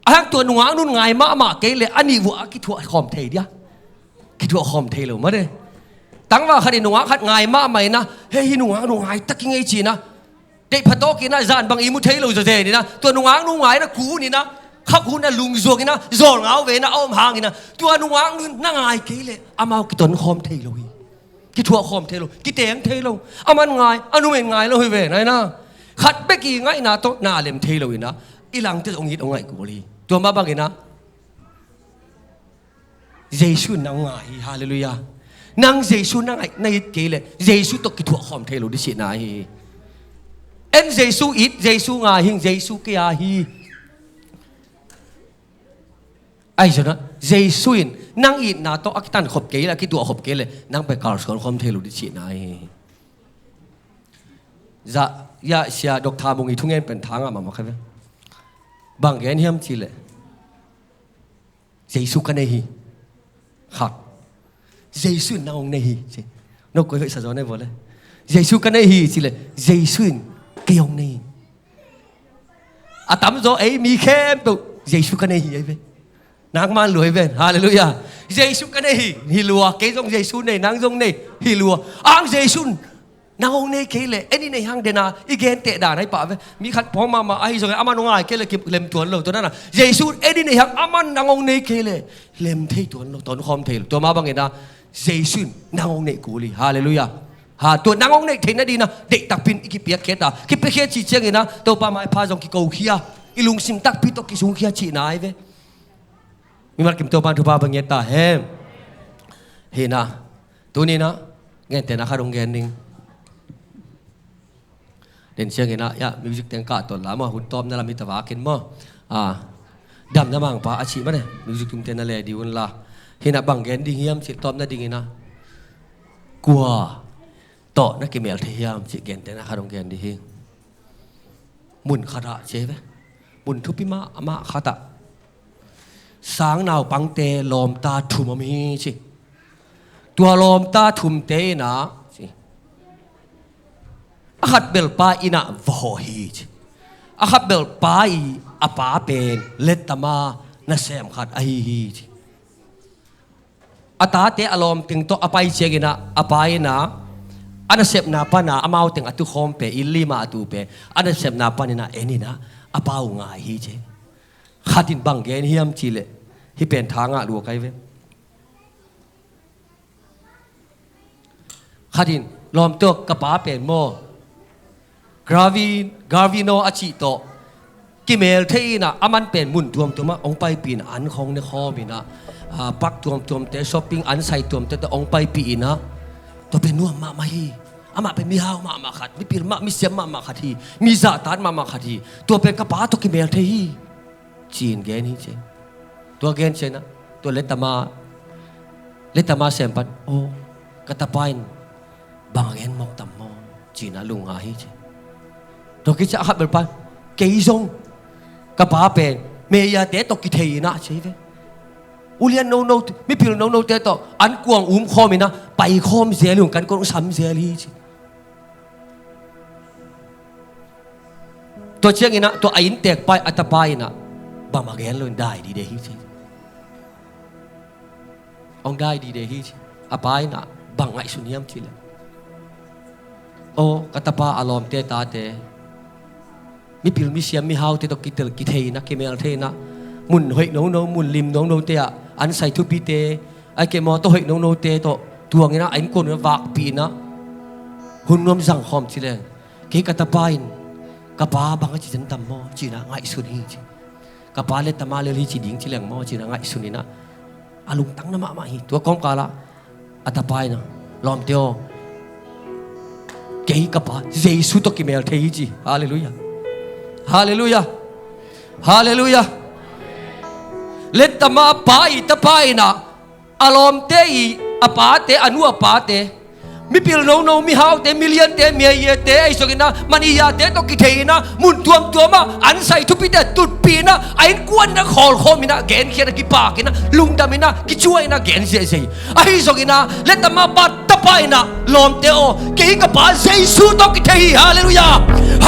A hang tua nungak nun ngai mahmah kei le a nih vuah a kithuah khawm thei dia. Kithuah khawm thei lo mah de. Tangval khat hi nungak khat ngai mahmah inah hei hi nungak nun ngai tak i ngei ci inah deih phatawk inah zan bang i mu thei lo zawzen inah tua nungak nu ngai inah kun inah khak hun a lungzuak inah zawlngau ve inah a om hang inah tua nungak nu na ngai kei le amau kiton khawm thei lo hi. Kithuah khawm thei lo, kiteng thei lo. A man ngai, a numen ngai lo hi ve na inah khat bek i ngaihna tawh na lem thei lo inah i langte zong it hong ngaih kul hi. Tua mah banginah Jesu in nang ngai hi. Halleluiah. Nang Jesu na ngai na it kei le Jesu tawh kithuah khawm thei lo dih cihna hi. En Jesu it, Jesu ngai hing, Jesu kei a hi. Ahi zonah Jesu in nang itna tawh a kitankhop kei le a kituahkhop kei le nang pai kalsuan khawm thei lo dih cihna hi. Zah ya sia Doctor Mung i thungen pen thangah mahmah kha ve. Bang gen hiam cihleh Jesu ka nei hi. Khat. Jesu in nang hong nei hi ci. No koi hoih sa zaw nei vua le. Jesu ka nei hi ci le Jesu in kei hong nei hi. A tamzaw ei mi khempeuh Jesu ka nei hi ei ve. Nangman lua ei ve. Halleluiah. Jesu ka nei hi. Hi lua. Kei zong Jesu nei, nang zong nei. Hi lua. Ang Jesu in nang hong nei kei le, en i nei hang dena i genteh dan ahi pah ve. Mi khat phawng mahmah ahi zongin aman hong ngai kei le kilem tuan lo. Tua nana Jesu en i nei hang aman nang hong nei kei le lem thei tuan lo, tonkhawm thei lo. Tua mah bangin a Jesu in nang hong neih kul hi. Halleluiah. Ha, tua nang hong neih theihna dingin a deihtakpin i kipiakkhiat a, kipiakkhiat cih ciangin a Topa maipha zong kikokhia, i lungsim takpi tawh kisungkhia cihna ahi ve. Mimal kim Topa in thupha bang ngiat ta hen. Hi na. Tuni na, gentehna khat hong gen ning. Den ciangin a, ya, music teng kah tawh la maw, hun tawpna lam hi ta vakin maw. A, damna mangpa a cih mah ne, music tungte na le dih un la. Hi na, bang gen ding hiam cih tawpna dingin a, kua tawh na kimel thei hiam cih gentehna khat hong gen dih hi. Mun khat ah ci ve. Mun thupi mahmah khat ah sang naupangte lawmta thum om hi ci. Tua lawmta thumte in a ci, a khat bel pa inn ah va hawh hi ci. A khat bel pa i a pa pen lettama nasem khat ahi hi ci. A tate a lawm teng tawh a pai ciangin a, a pa in a, a nasepna pan a, amau teng a tukhawm pen, inn lim ah a tu pen, a nasepna panin a en in a, a pa uh ngai hi ci. Khat in bang gen hiam cih leh, hih pen tha ngah lua ka hi ve. Khat in, lawmte aw, ka pa pen maw, Garvin, Garvino a cih tawh kimel thei in ah, aman pen mun tuamtuam ah hong paipih in ah, an khawng ne khawm in ah, a, park tuamtuamte, shopping, an sai tuamtuamte hong paipih in ah, tua pen nuam mahmah hi. Amah pen mihau mahmah khat, mipil mah, misiam mahmah khat hi, mi zahtak mahmah khat hi. Tua pen ka pa tawh kimel thei hi, ci-in gen hi ci. Tua gen ciangin ah, tua letter ma, letter ma sem pan, aw, ka tapa in bang a gen mawk tam maw, ci-in ah lungngai hi ci. Tua khit ciang a khat bel pan, kei zong ka pa pen mayorte tawh kithei in ah, ci hi ve. Ulian nono, mipil nonote tawh an kuang um khawm in ah, pai khawm zel hi, kan kuang sam zel hi ci. Tua ciangin ah, tua a inntek pa in, a tapa in ah, bangmah gen lo in dai dide hi ci. Hong dai dide hi ci. A pa in ah bang ngaihsun hiam cih leh, aw, ka tapa a lawmte tate, mipil misiam mihaute tawh kitel, kithei in ah, kimel thei in ah, mun hoih nono, mun lim nonote ah, an sai thupite, ahih kei leh mawtaw hoih nonote tawh tuang in ah, a innkuan un ah vakpih in ah, hun nuam zang khawm ci leng, kei ka tapa in ka pa bang a ci zen tam maw, ci-in ah ngaihsun hi ci. Ka pa letter ma lel hi ci ding ci leng maw, ci-in ah ngaihsun in ah, a lungtang na mahmah hi. Tua kawmkal ah a tapa in ah, lawmte aw, kei ka pa Jesu tawh kimel thei hi ci. Halleluiah. Halleluiah. Halleluiah. Letter ma pa i tapa in ah, a lawmte i, a pate, a nu a pate, mipil nono, mihaute, miliante, miayiate, ahi zongin ah, maniyate tawh kithei in ah, mun tuamtuam ah an sai thupite tutpih in ah, a innkuan in ah khawlkhawm in ah, genkhia in ah, kipak in ah, lungdam in ah, kicuah in ah, gen ziahziah hi. Ahi zongin ah, letter ma pa tapa in ah, lawmte aw, kei ka pa Jesu tawh kithei hi. Halleluiah.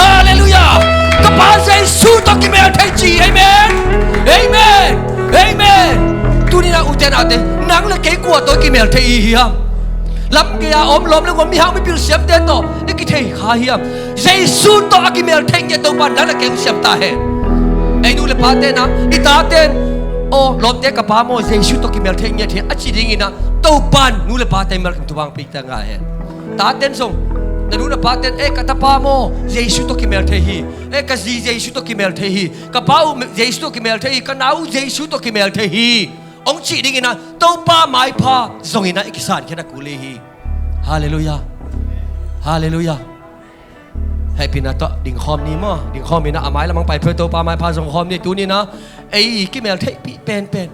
Halleluiah. Ka pa Jesu tawh kimel thei ci. Amen. Amen. Amen. Tuni in ah, ute naute, nang le kei kua tawh kimel thei i hiam? Lam gei-a om, lawm le gual, mihau mipil siamte tawh i kithei kha hiam? Jesu tawh a kimel thei ngiat Topa in nang le kei hong siam ta hen. Ei nu le pate in ah, i tate in, aw, lawmte, ka pa maw Jesu tawh kimel thei ngiat hi, a ci ding in ah, Topa in nu le pate melkim thupha hong pia ta ngai hen. Tate in zong, na nu na pate in, eh, ka tapa maw Jesu tawh kimel thei hi, eh, ka zi Jesu tawh kimel thei hi, ka pa uh Jesu tawh kimel thei hi, ka nau uh Jesu tawh kimel thei hi, hong cih ding in ah, Topa maipha zong in ah i kisan khin a kul hi. Halleluiah. Halleluiah. Hehpihna tawh dingkhawm ni maw. Dingkhawm in ah, a mailam hong pai phei, Topa maipha zong khawm ni. Tuni in ah, ei i kimel theihpih penpen,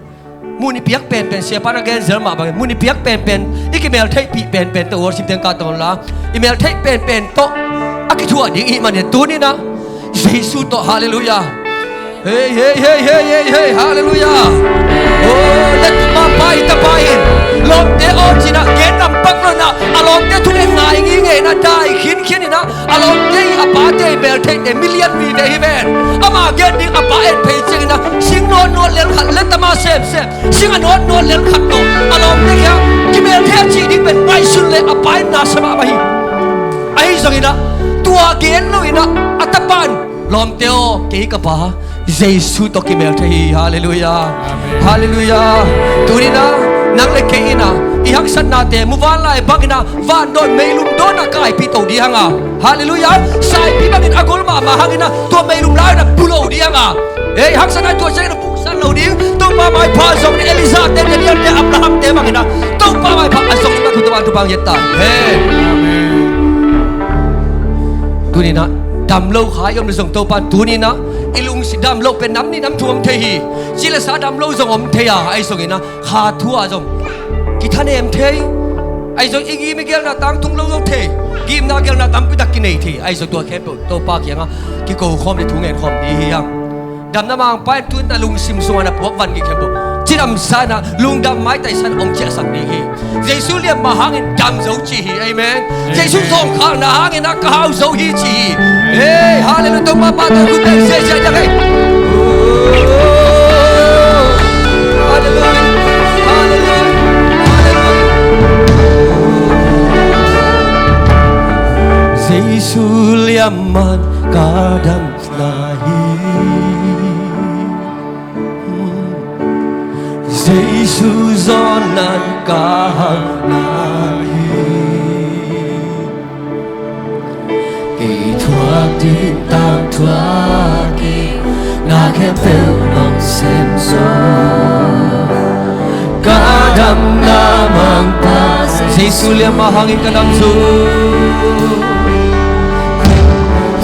mun i piak penpen, siapa in a gen zel mah bangin, mun i piak penpen, i kimel theihpih penpen tawh worship team kah tawh la, i mel theih penpen tawh a kithuah ding i hih manin, tuni in ah Jesu tawh. Halleluiah. Hei, hei, hei, hei, hei, hei, halleluiah. Oh, letter ma pa i tapa in, lawmte aw, ci-in ah gen lam pak lo in ah, a lawmte thu ngen ngai ngingei in ah, dai khinkhin in ah, a lawmte i, a pate i mel theihte milian vive hi ven. Ama gen ding a pa en phei ciangin ah, sing nawtnawt lel khat, letter ma semsem, sing a nawtnawt lel khat tawh a lawmte kiangah kimel thei a cih ding pen ngaihsun leh a pa in na sa mahmah hi. Ahi zongin ah, tua gen lo in ah, a tapa in, lawmte aw, kei ka pa Jesu tawh kimel thei hi. Halleluiah. Amen. Halleluiah. Tuni in ah, nang le kei in ah, i haksatnate muvanlai bangin ah, vandawn meilum dawn ah kaipih to ding hang a. Halleluiah. Saipi bangin a gol mahmah hangin ah, tua meilum lai-ah pulou ding hang a. Ei, haksatna tua ciangin ah puksan lo ding. Topa maipha zong in, Elijah te, Daniel te, Abraham te bangin ah, Topa maipha a zong in ah, Topa in thupha ngiat ta hen. Amen. Tuni in ah, dam lo kha i om le zong Topa in tuni in ah, i lungsim dam lo pen nam nih nam thum om thei hi. Ci le sa dam lo zong om thei a, ahi zongin ah, kha thu ah zong kithanem thei. Ahi zong i ngim i gelna tangtung lo lo thei. Ngimna gelna tampi tak kinei thei. Ahi zong tua khempeuh Topa kiangah kiko khawm le thu ngen khawm ding hi hang. Damna mangpa in tuni in ah lungsim sungah na puak van ngei khempeuh cidamsa in ah, lungdam maitaisa in hong ciahsak ding hi. Jesu liamma hangin dam zo ci hi. Amen. Amen. Jesu zawngkhakna hangin ah ka hau zo hi ci hi. Hey, halleluiah. Topa pahtawi khut beng ziahziah diak hi. Halleluiah. Halleluiah. Halleluiah. Jesu liamman ka damna hi. ka hauhna hi. Kei thuak ding tangthuak in, na khempeuh nong sem zo. Ka damna mangpa Jesu liamma hangin ka dam zo.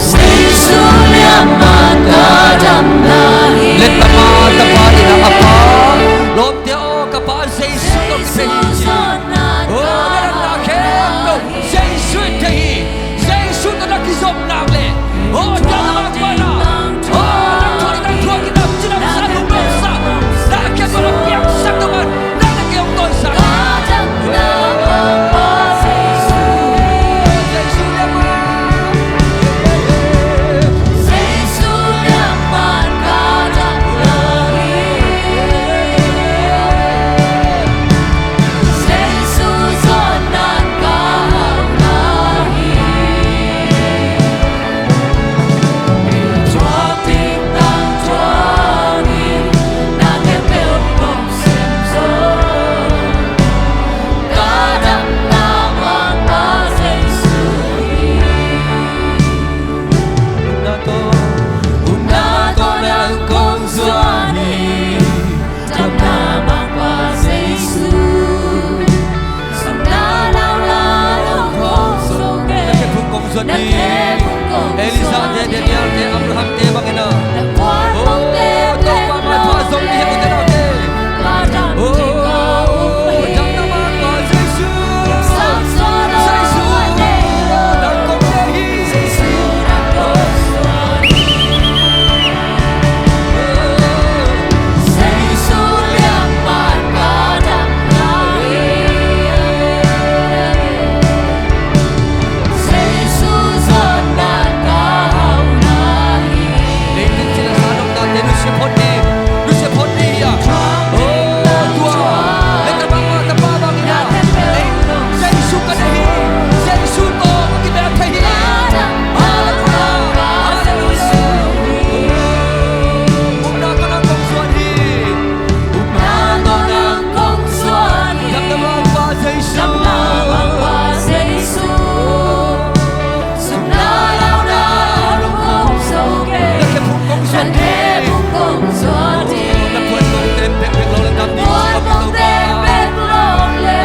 Jesu liamma ka damna hi. Let Tapa, Tapa in a Pa. Lawmte aw, ka Pa Jesu tawh kithei hi ci. Oh, na damna khempeuh Jesu in thei hi. Jesu tawh na kizom nak leh, oh, damna mangpa na, oh, na thuak, na thuak in a, ci na sa lungdam sa. Na khempeuh na piangsak tawh man, nang le kei hong tawisak. Jesu liamma. Jesu liamma ka damna hi. Jesu zawnna ka hauhna hi. Thuak ding tangthuak in, na khempeuh nong sem zo. Ka damna mangpa Jesu hi. Upna tawh, upna tawh nang kong zuan hi. Damna mangpa Jesu. Sumna launa hong kong zo kei. Na khe phung kong zuan hi. Na khe phung kong zuan hi. Elijah te, Daniel te, Abraham te bangin a. Na puan mong te, oh, Topa, Topa, Topa, zong hi a, ute naute. Ka dam ding ka um hi. Damna mangpa Jesu. Jesu, nang kong zuan hi. Jesu, nang kong zuan hi. Upna tawh nang kong zuan hi. Damna mangpa Jesu. Damna mangpa Jesu. Sumna launa hong kong zo kei. Na khe phung kong zuan hi. Na khe phung kong zuan hi. Na puan mong te bekbek lo le dam ding. Puan mong te bekbek lo le.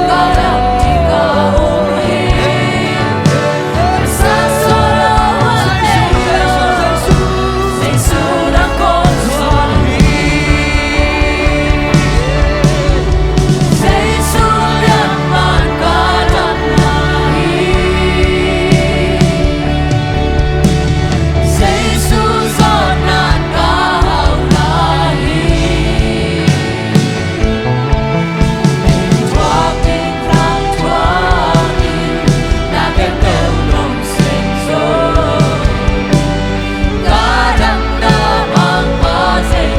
Ka dam ding ka um hi.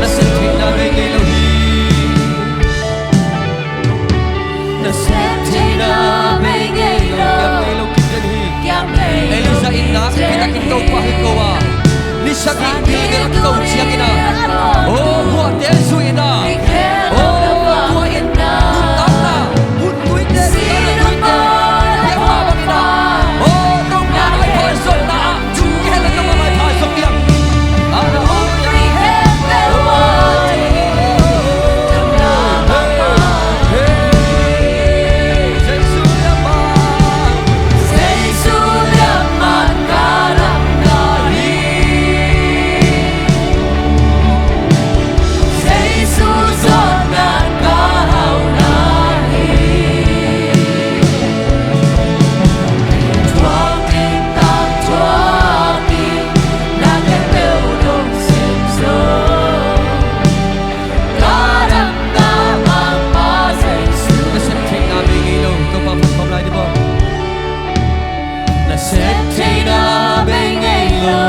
Na sem theihna bei ngei lo hi. Na sem theihna bei ngei lo. Kiam ngei lo kip den hi. Elijah in na kipia takin Topa hi ko a. Ni sagih gilgel a kiko ciangin a, oh, guahte zui in a, oh, guah in nuntakna, hun tuite, nuntakna tuite, biakna bangin a, oh, Topa maipha zonna ah, thu kihel a Topa maipha zong diak. Hallelujah. Jesu liamma. Jesu liamma ka damna hi. Jesu zawnna ka hauhna hi. Thuak ding tangthuak in, na khempeuh nong sem zo. Ka damna mangpa Jesu. Na sem theihna bei ngei lo, Topa phat khawm lai ni maw. Na sem theihna bei ngei lo,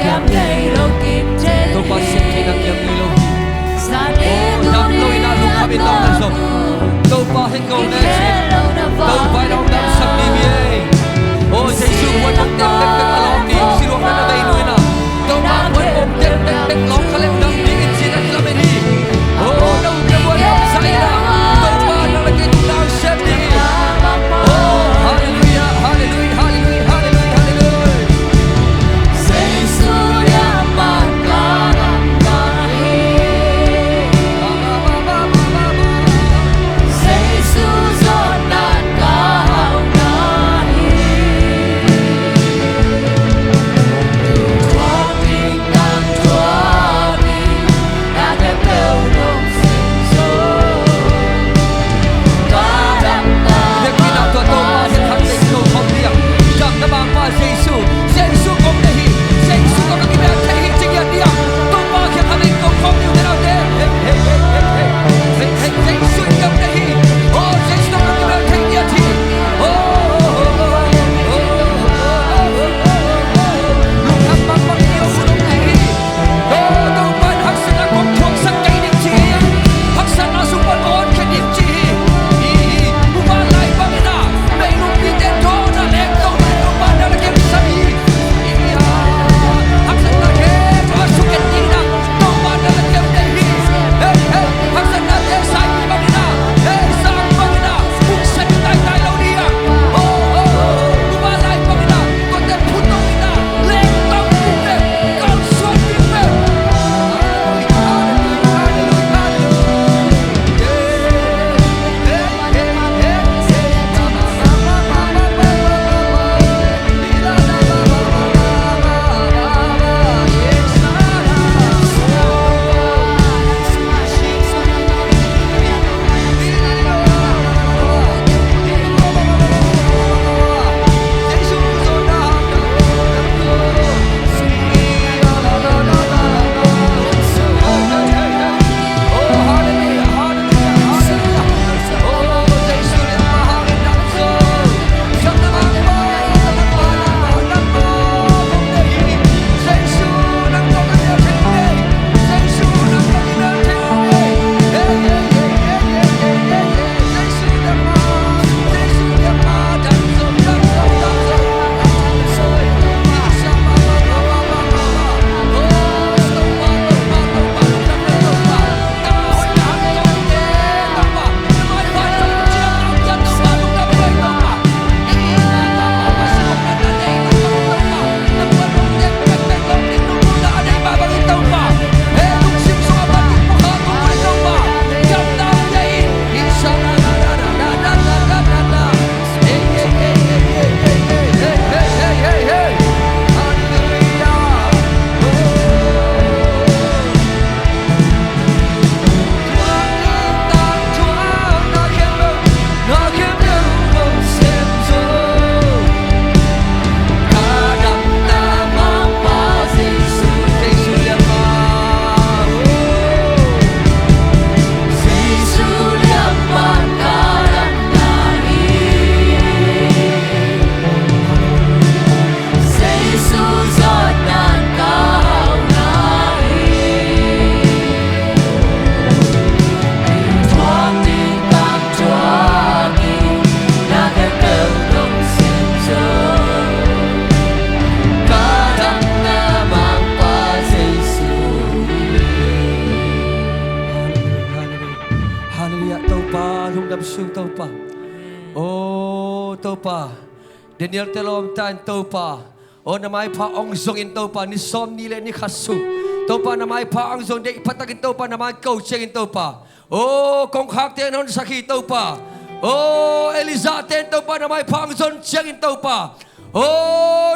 kiam ngei lo kip den hi. Topa sem theihna kiam ngei lo hi. Zate, oh, dam lo in a lungkham in dam lo zong. Topa hi ko ne cin. Topa in hong damsak mi hi. Oh, Jesu puan mong tek tek tek a lawng ding, siluang na na vei nu in a. Topa puan mong tek tek tek lawng kha leh dam ding in cin a kilamen hi. Oh, na up na buan damsak in a. sung Topa. O Topa, Daniel te lawmta in Topa, o na maipha hong zongin Topa, ni sawm ni le ni khat sung Topa, na maipha hong zong deih pha takin Topa, na mai ko ciangin Topa, o kongkhakte na honsak hi Topa. O Elijah te in Topa, na maipha hong zon ciangin Topa, o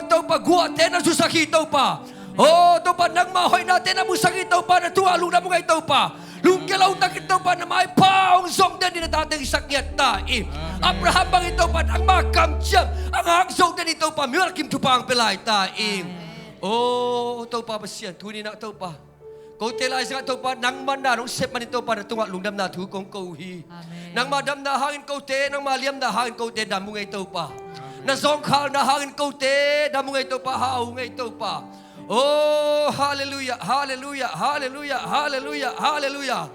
Topa, guahte na zusak hi Topa. O Topa, nangma hoihnate na musak hi Topa, na tungah lungdam hong ei Topa. Lungkia lo takin Topa, na maipha hong zong den in na tate i sak ngiat ta in. Amen. Abraham bangin Topa, nangma kamciam a ngak zo den in Topa, mimal kim thupha hong pia lai ta in. Amen. O Topa Pasian, tuni-in ah Topa, kote laizangah Topa, nangma na hong sep manin Topa, na tungah lungdamna thu kong ko uh hi. Amen. Nangma damna hangin kote, nangma liamna hangin kote dam hong ei Topa. Amen. Na zawngkhalna hangin kote dam hong ei Topa, hau hong ei Topa. O halleluiah, halleluiah, halleluiah, halleluiah, halleluiah.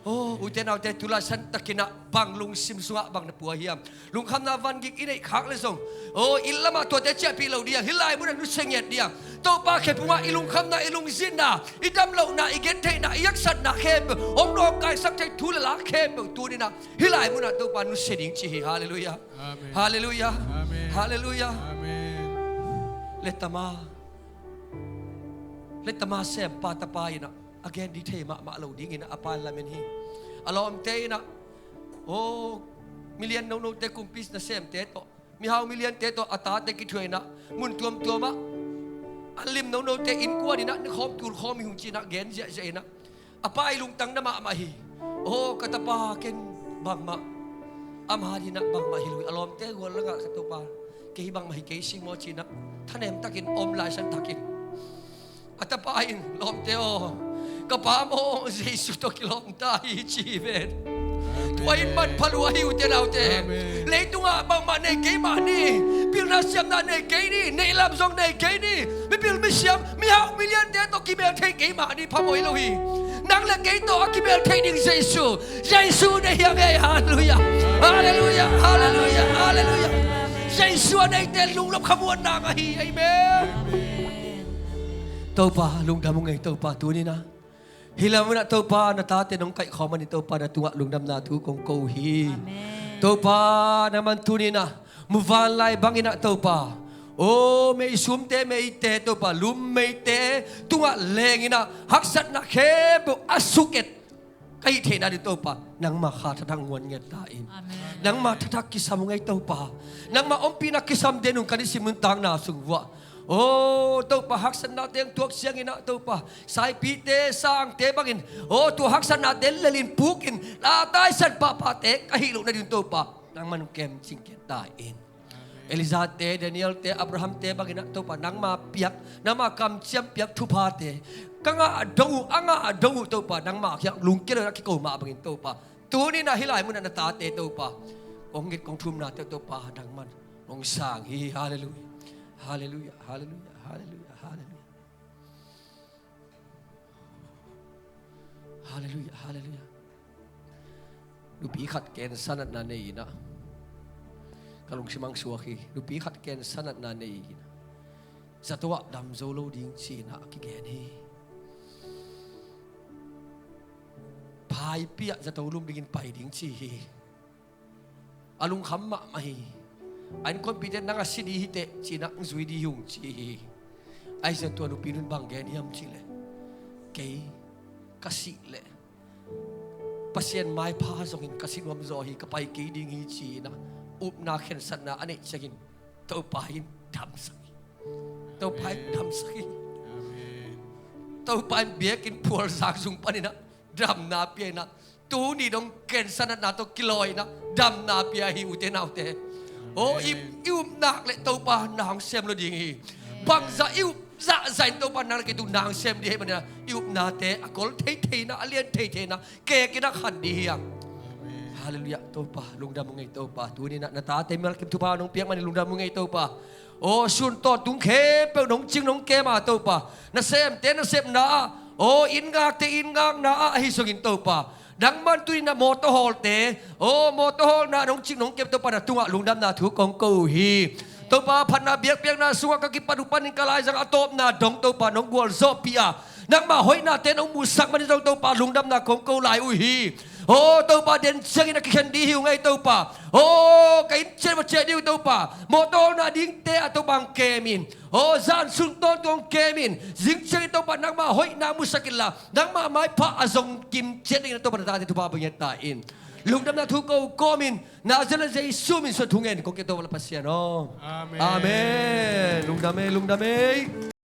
O ute naute, tulaisan takin ah bang lungsim sungah bang na pua hiam? Lungkhamna vangik i neih khak le zong, o inn lamah tuate ciahpih lo ding, hih lai munah nusia ngiat ding. Topa khe pumah i lungkhamna, i lungzinna, i damlohna, i gentheihna, i haksatna khempeuh hong nawngkaisak thei thu le la khempeuh tuni-in ah hih lai munah Topa nusia ding ci hi. Halleluiah. Amen. Halleluiah. Amen. Halleluiah. Amen. Letama, letama sempa tapa in ah a gen ding thei mahmah lo dingin a pa in lamen hi. A lawmte in ah, o milian nonote, kumpi nasemte tawh, mihau miliante tawh a tate kithuah in ah, mun tuamtuamah a lim nonote innkuan in ah nikhawm tulkhawm hi hung ci-in ah gen ziahziah in ah, a pa i lungtang na mahmah hi. O ka tapa, ken bangmah, ama ding in ah bangmah hi lo hi. A lawmte gual langah, ka tapa, kei hi bangmah hi kei sing maw ci-in ah thanem takin om laisan takin, a tapa in, lawmte aw, ka pa maw Jesu tawh kilawm ta hi ci hi ven. Amen. Tua in manpha lua hi ute naute. Amen. Leitungah bangmah nei kei mah ni, pilna siamna nei kei ni, neihlam zong nei kei ni, mipil misiam, mihau miliante tawh kimel thei kei mah ni, phamawh hi lo hi. Nang le kei tawh a kimel thei ding Jesu, Jesu nei hi a ngei. Halleluiah. Halleluiah. Halleluiah. Halleluiah. Jesu a neite lunglawm khamuanna ngah hi. Amen. Topa, lungdam hong ei Topa, tuni-in ah hih lai munah Topa, na tate nong kaihkhawm manin Topa, na tungah lungdamna thu kong ko uh hi. Amen. Topa, nangman tuni-in ah muvanlai bangin ah Topa, o meisumte, meite Topa, lummeite tungah lengin ah haksatna khempeuh a suk et ka hih theihna ding Topa, nangma kha thathak nguan ngiat ta in. Amen. Nangma thathak kisam hong ei Topa. Nangma ompihna kisam den un ka nisim nuntakna sung vuah. O Topa, haksatnate hong tuak ciangin ah Topa, saipite, sangte bangin, o tua haksatnate lelin pukin, la taisan pahpahte ka hih lohna ding Topa, nangman hong kemcing ngiat ta in. Amen. Elijahte, Danielte, Abrahamte bangin ah Topa, nangma piak, nangma kamciam piak thuphate ka ngah dong uh, a ngah dong uh Topa, nangma kiang lungkia lo-in a kiko mah bangin Topa, tuni-in ah hih lai munah na tate Topa, kong nget kong thumnate Topa, nangman hong sang hi. Halleluiah. Halleluiah. Halleluiah. Halleluiah. Halleluiah. Halleluiah. Halleluiah. Nupi khat cancer natna nei in ah, ka lungsim hong suak hi. Nupi khat cancer natna nei in ah, zato ah dam zo lo ding ci-in ah a kigen hi. Phaipi ah zato lum dingin pai ding ci hi. A lungkham mahmah hi. A innkuanpihte, nang a si ding hi teh ci-in ah, hong zui ding hi ung ci hi. Ahi zongin tua nupi in bang gen hiam cih leh, kei ka sih leh Pasian maipha zongin ka si nuam zaw hi, ka pai kei ding hi ci-in ah upna khensatna a neih ciangin Topa in damsak hi. Topa in damsak hi. Amen. Topa in biakinn phualzang sung panin ah damna pia in ah, tuni dong cancer natna tawh kilawi in ah damna pia hi, ute naute. O, i, i upna leh Topa na hong sem lo ding hi. Bangzah i up zahzah in Topa nang leh kei tung na hong sem ding hi manin ah, i upnate a kol theithei in ah, a lian theithei in ah, kek in ah khan ding hi hang. Halleluiah. Topa, lungdam hong ei Topa. Tuni-in ah na tate mimal kim thupha nong piak manin lungdam hong ei Topa. O, sun tawntung khempeuh nong cing nong kem a Topa, nasemte nasepna ah, o, inn ngakte inn ngakna ah, ahi zongin Topa, nangman tuni-in ah mawtaw hawlte, o, mawtaw hawlna nong cing nong kem Topa, na tungah lungdamna thu kong ko uh hi. Topa, phatna biakpiakna sungah ka kipan uh panin ka laizang a tawpna dong Topa nong gualzawhpih a, nangma hoihnate nong musak manin zong Topa, lungdamna kong ko lai uh hi. Aw Topa, den ciangin a kikhen ding hi ung ei Topa. Aw ka inn ciat va ciah ding uh Topa. Mawtaw na dingte ah Topa hong kem in. Aw zan sung tawntung hong kem in. Zing ciangin Topa nangmah hoihna musak inla, nangmah maipha a zong kim ciat dingin a Topa na tate thupha bang ngiat ta in. Lungdamna thu ko kawmin Nazareth Jesu min suan thu ngen kong ke Topa la Pasian aw. Amen. Amen. Lungdam ei, lungdam ei.